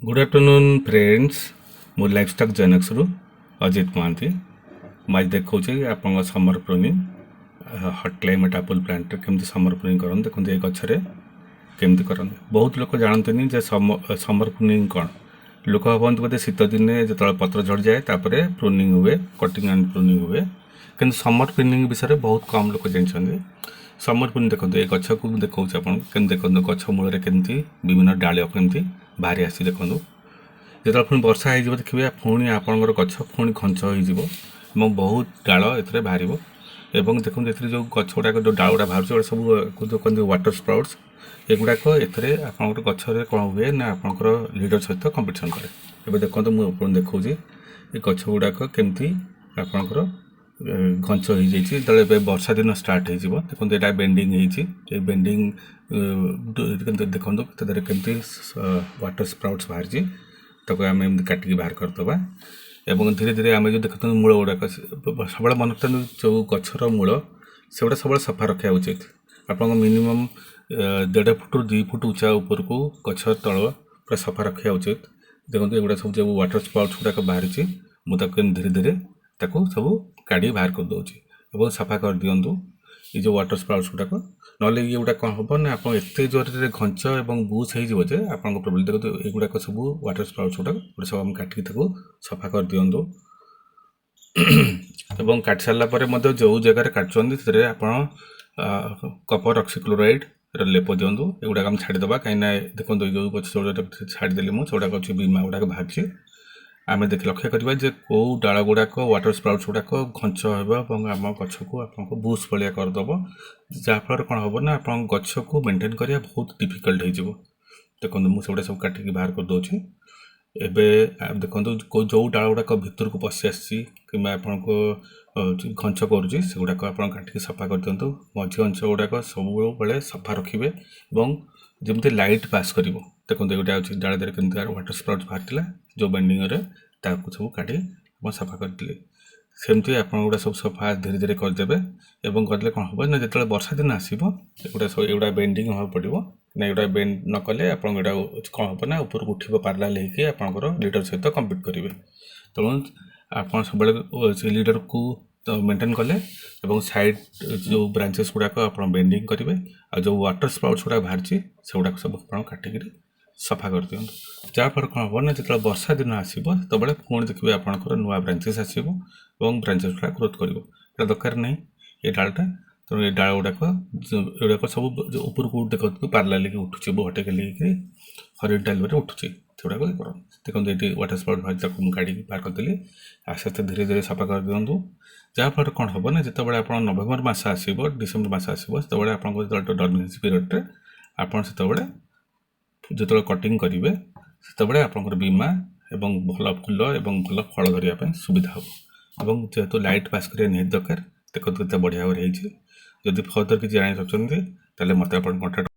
Good afternoon friends, ମୁଁ life stock ଜେନେକ୍ସରୁ Ajit Mohanty. ମୁଁ ଆଜି ଦେଖାଉଛି ଆପଣଙ୍କ summer pruning, hot climate apple ପ୍ଲାଣ୍ଟରେ କେମିତି ସମର ପ୍ରୁନିଂ କରନ୍ତି। ଦେଖନ୍ତୁ, ଏ ଗଛରେ କେମିତି କରନ୍ତି। ବହୁତ ଲୋକ ଜାଣନ୍ତିନି ଯେ ସମର ପ୍ରୁନିଂ କ'ଣ। ଲୋକ ଭାବନ୍ତି ବୋଧେ ଶୀତ ଦିନେ ଯେତେବେଳେ ପତ୍ର ଝଡ଼ିଯାଏ, ତାପରେ ପ୍ରୁନିଂ ହୁଏ, କଟିଂ ଆଣ୍ଡ ପ୍ରୁନିଂ ହୁଏ। କିନ୍ତୁ ସମର ପ୍ରୁନିଂ ବିଷୟରେ ବହୁତ କମ୍ ଲୋକ ଜାଣିଛନ୍ତି। ସମର ପ୍ରୁନିଂ ଦେଖନ୍ତୁ, ଏ ଗଛକୁ ମୁଁ ଦେଖାଉଛି ଆପଣଙ୍କୁ କେମିତି। ଦେଖନ୍ତୁ, ଗଛ ମୂଳରେ କେମିତି ବିଭିନ୍ନ ଡାଳ କେମିତି ବାହାରି ଆସିଛି ଦେଖନ୍ତୁ। ଯେତେବେଳେ ପୁଣି ବର୍ଷା ହେଇଯିବ, ଦେଖିବେ ପୁଣି ଆପଣଙ୍କର ଗଛ ପୁଣି ଘଞ୍ଚ ହେଇଯିବ ଏବଂ ବହୁତ ଡାଳ ଏଥିରେ ବାହାରିବ। ଏବଂ ଦେଖନ୍ତୁ, ଏଥିରେ ଯେଉଁ ଗଛ ଗୁଡ଼ାକ, ଯେଉଁ ଡାଳ ଗୁଡ଼ା ବାହାରୁଛି, ଏଗୁଡ଼ା ସବୁ ଯେଉଁ କହନ୍ତି ୱାଟର ସ୍ପ୍ରାଉଟ୍ସ। ଏଗୁଡ଼ାକ ଏଥିରେ ଆପଣଙ୍କର ଗଛରେ କ'ଣ ହୁଏ ନା ଆପଣଙ୍କର ଲିଡର ସହିତ କମ୍ପିଟିସନ୍ କରେ। ଏବେ ଦେଖନ୍ତୁ, ମୁଁ ଆପଣଙ୍କୁ ଦେଖାଉଛି ଏ ଗଛ ଗୁଡ଼ାକ କେମିତି ଆପଣଙ୍କର ଘଞ୍ଚ ହେଇଯାଇଛି। ଯେତେବେଳେ ଏବେ ବର୍ଷା ଦିନ ଷ୍ଟାର୍ଟ ହେଇଯିବ, ଦେଖନ୍ତୁ, ଏଇଟା ବେଣ୍ଡିଂ ହେଇଛି। ଏ ବେଣ୍ଡିଂ ଦେଖନ୍ତୁ, ତା ଦେହରେ କେମିତି ୱାଟର ସ୍ପ୍ରାଉଟ୍ସ ବାହାରିଛି। ତାକୁ ଆମେ ଏମିତି କାଟିକି ବାହାର କରିଦେବା ଏବଂ ଧୀରେ ଧୀରେ ଆମେ ଯେଉଁ ଦେଖୁଛନ୍ତି ମୂଳ ଗୁଡ଼ାକ, ସବୁବେଳେ ମନେ ରଖିଥାନ୍ତୁ, ଯେଉଁ ଗଛର ମୂଳ ସେଗୁଡ଼ା ସବୁବେଳେ ସଫା ରଖିବା ଉଚିତ। ଆପଣଙ୍କ ମିନିମମ୍ 1.5 ଫୁଟରୁ 2 ଫୁଟ ଉଚ୍ଚା ଉପରକୁ ଗଛ ତଳ ପୁରା ସଫା ରଖିବା ଉଚିତ। ଦେଖନ୍ତୁ, ଏଗୁଡ଼ା ସବୁ ଯେଉଁ ୱାଟର ସ୍ପ୍ରାଉଟ୍ସ ଗୁଡ଼ାକ ବାହାରିଛି, ମୁଁ ତାକୁ କେମିତି ଧୀରେ ଧୀରେ ତାକୁ ସବୁ କାଢ଼ି ବାହାର କରିଦେଉଛି ଏବଂ ସଫା କରିଦିଅନ୍ତୁ ଏଇ ଯେଉଁ ୱାଟର ସ୍ପ୍ରାଉଟ୍ସ ଗୁଡ଼ାକ। ନହେଲେ ଇଏ ଗୁଡ଼ା କ'ଣ ହେବ ନା ଆପଣ ଏତେ ଜୋରରେ ଘଞ୍ଚ ଏବଂ ବୁଶ୍ ହେଇଯିବ ଯେ ଆପଣଙ୍କ ପ୍ରୋବ୍ଲେମ୍। ଦେଖନ୍ତୁ, ଏଗୁଡ଼ାକ ସବୁ ୱାଟର ସ୍ପ୍ରାଉଟ୍ସ ଗୁଡ଼ାକ ଗୋଟେ ସବୁ ଆମେ କାଟିକି ତାକୁ ସଫା କରିଦିଅନ୍ତୁ। ଏବଂ କାଟି ସାରିଲା ପରେ ମଧ୍ୟ ଯେଉଁ ଜାଗାରେ କାଟୁଛନ୍ତି, ସେଥିରେ ଆପଣ କପର ଅକ୍ସିକ୍ଲୋରାଇଡ଼ର ଲେପ ଦିଅନ୍ତୁ। ଏଗୁଡ଼ାକ ଆମେ ଛାଡ଼ିଦେବା, କାହିଁକିନା ଦେଖନ୍ତୁ, ଏଇ ଯେଉଁ ଗଛ ଯେଉଁଗୁଡ଼ାକ ଛାଡ଼ିଦେଲି ମୁଁ, ସେଗୁଡ଼ାକ ଅଛି, ବିମା ଗୁଡ଼ାକ ବାହାରିଛି। ଆମେ ଦେଖି ଲକ୍ଷ୍ୟ କରିବା ଯେ କେଉଁ ଡାଳ ଗୁଡ଼ାକ, ୱାଟର ସ୍ପ୍ରାଉଟ୍ସ ଗୁଡ଼ାକ ଘଞ୍ଚ ହେବ ଏବଂ ଆମ ଗଛକୁ ଆପଣଙ୍କୁ ବୁଶ୍ ଭଳିଆ କରିଦେବ, ଯାହାଫଳରେ କ'ଣ ହେବ ନା ଆପଣଙ୍କ ଗଛକୁ ମେଣ୍ଟେନ୍ କରିବା ବହୁତ ଡିଫିକଲ୍ଟ ହେଇଯିବ। ଦେଖନ୍ତୁ, ମୁଁ ସେଗୁଡ଼ା ସବୁ କାଟିକି ବାହାର କରିଦେଉଛି। ଏବେ ଦେଖନ୍ତୁ, ଯେଉଁ ଡାଳ ଗୁଡ଼ାକ ଭିତରକୁ ପଶି ଆସିଛି କିମ୍ବା ଆପଣଙ୍କୁ ଘଞ୍ଚ କରୁଛି, ସେଗୁଡ଼ାକ ଆପଣ କାଟିକି ସଫା କରିଦିଅନ୍ତୁ। ମଝି ଅଂଶ ଗୁଡ଼ାକ ସବୁବେଳେ ସଫା ରଖିବେ ଏବଂ ଯେମିତି ଲାଇଟ୍ ପାସ୍ କରିବ। ଦେଖନ୍ତୁ, ଏଗୁଡ଼ା ଅଛି ଡାଳ ଦେହରେ କେମିତି ୱାଟର ସ୍ପ୍ରାଉଟ୍ସ ବାହାରିଥିଲା ଯେଉଁ ବେଣ୍ଡିଂରେ, ତାକୁ ସବୁ କାଟି ଆପଣ ସଫା କରିଦେଲେ। ସେମିତି ଆପଣ ଗୁଡ଼ା ସବୁ ସଫା ଧୀରେ ଧୀରେ କରିଦେବେ ଏବଂ କରିଦେଲେ କ'ଣ ହେବ ନା ଯେତେବେଳେ ବର୍ଷା ଦିନ ଆସିବ, ଏଗୁଡ଼ା ସବୁ ଏଗୁଡ଼ା ବେଣ୍ଡିଂ ହେବାକୁ ପଡ଼ିବ ନା। ଏଗୁଡ଼ା ବେଣ୍ଡ ନ କଲେ ଆପଣଙ୍କ ଏଇଟା କ'ଣ ହେବ ନା ଉପରକୁ ଉଠିବ, ପାରାଲାଲ ହେଇକି ଆପଣଙ୍କର ଲିଡର ସହିତ କମ୍ପିଟ୍ କରିବେ। ତେଣୁ ଆପଣ ସବୁବେଳେ ସେ ଲିଡରକୁ ମେଣ୍ଟେନ୍ କଲେ ଏବଂ ସାଇଡ଼୍ ଯେଉଁ ବ୍ରାଞ୍ଚେସ୍ ଗୁଡ଼ାକ ଆପଣ ବେଣ୍ଡିଂ କରିବେ ଆଉ ଯେଉଁ ୱାଟର ସ୍ପ୍ରାଉଟ୍ସ ଗୁଡ଼ାକ ବାହାରିଛି, ସେଗୁଡ଼ାକ ସବୁ ଆପଣ କାଟିକିରି ସଫା କରିଦିଅନ୍ତୁ। ଯାହାଫଳରେ କ'ଣ ହେବ ନା ଯେତେବେଳେ ବର୍ଷା ଦିନ ଆସିବ, ସେତେବେଳେ ପୁଣି ଦେଖିବେ ଆପଣଙ୍କର ନୂଆ ବ୍ରାଞ୍ଚେସ୍ ଆସିବ ଏବଂ ବ୍ରାଞ୍ଚେସ୍ ଗୁଡ଼ାକ ଗ୍ରୋଥ୍ କରିବ। ଏଇଟା ଦରକାର ନାହିଁ ଏ ଡାଳଟା। ତେଣୁ ଏ ଡାଳ ଗୁଡ଼ାକ, ଏଗୁଡ଼ାକ ସବୁ ଯେଉଁ ଉପରକୁ ଦେଖନ୍ତୁ, ପାରାଲାଲ ହେଇକି ଉଠୁଛି, ଭର୍ଟିକାଲି ହେଇକି ହରିଜଣ୍ଟାଲ ୱେରେ ଉଠୁଛି, ସେଗୁଡ଼ାକ ଇଏ କରନ୍ତୁ। ଦେଖନ୍ତୁ, ଏଇଠି ୱାଟର ସ୍ପ୍ରାଉଟ୍ ବାହାରିଛି, ତାକୁ ମୁଁ କାଢ଼ିକି ବାହାର କରିଦେଲି। ଆସ୍ତେ ଆସ୍ତେ ଧୀରେ ଧୀରେ ସଫା କରିଦିଅନ୍ତୁ। ଯାହାଫଳରେ କ'ଣ ହେବ ନା ଯେତେବେଳେ ଆପଣ ନଭେମ୍ବର ମାସ ଆସିବ, ଡିସେମ୍ବର ମାସ ଆସିବ, ସେତେବେଳେ ଆପଣଙ୍କ ଯେତେବେଳେ ଡର୍ମିନେନ୍ସି ପିରିୟଡ଼ରେ ଆପଣ ସେତେବେଳେ ଯେତେବେଳେ କଟିଂ କରିବେ, ସେତେବେଳେ ଆପଣଙ୍କର ବୀମା ଏବଂ ଭଲ ଫୁଲ ଏବଂ ଭଲ ଫଳ ଧରିବା ପାଇଁ ସୁବିଧା ହେବ। ଏବଂ ଯେହେତୁ ଲାଇଟ୍ ପାସ୍ କରିବା ନିହାତି ଦରକାର, ଦେଖନ୍ତୁ କେତେ ବଢ଼ିଆ ଭାବରେ ହେଇଛି। ଯଦି ଫର୍ଦର କିଛି ଜାଣିବାକୁ ଚାହୁଁଛନ୍ତି, ତାହେଲେ ମୋତେ ଆପଣ କଣ୍ଟାକ୍ଟ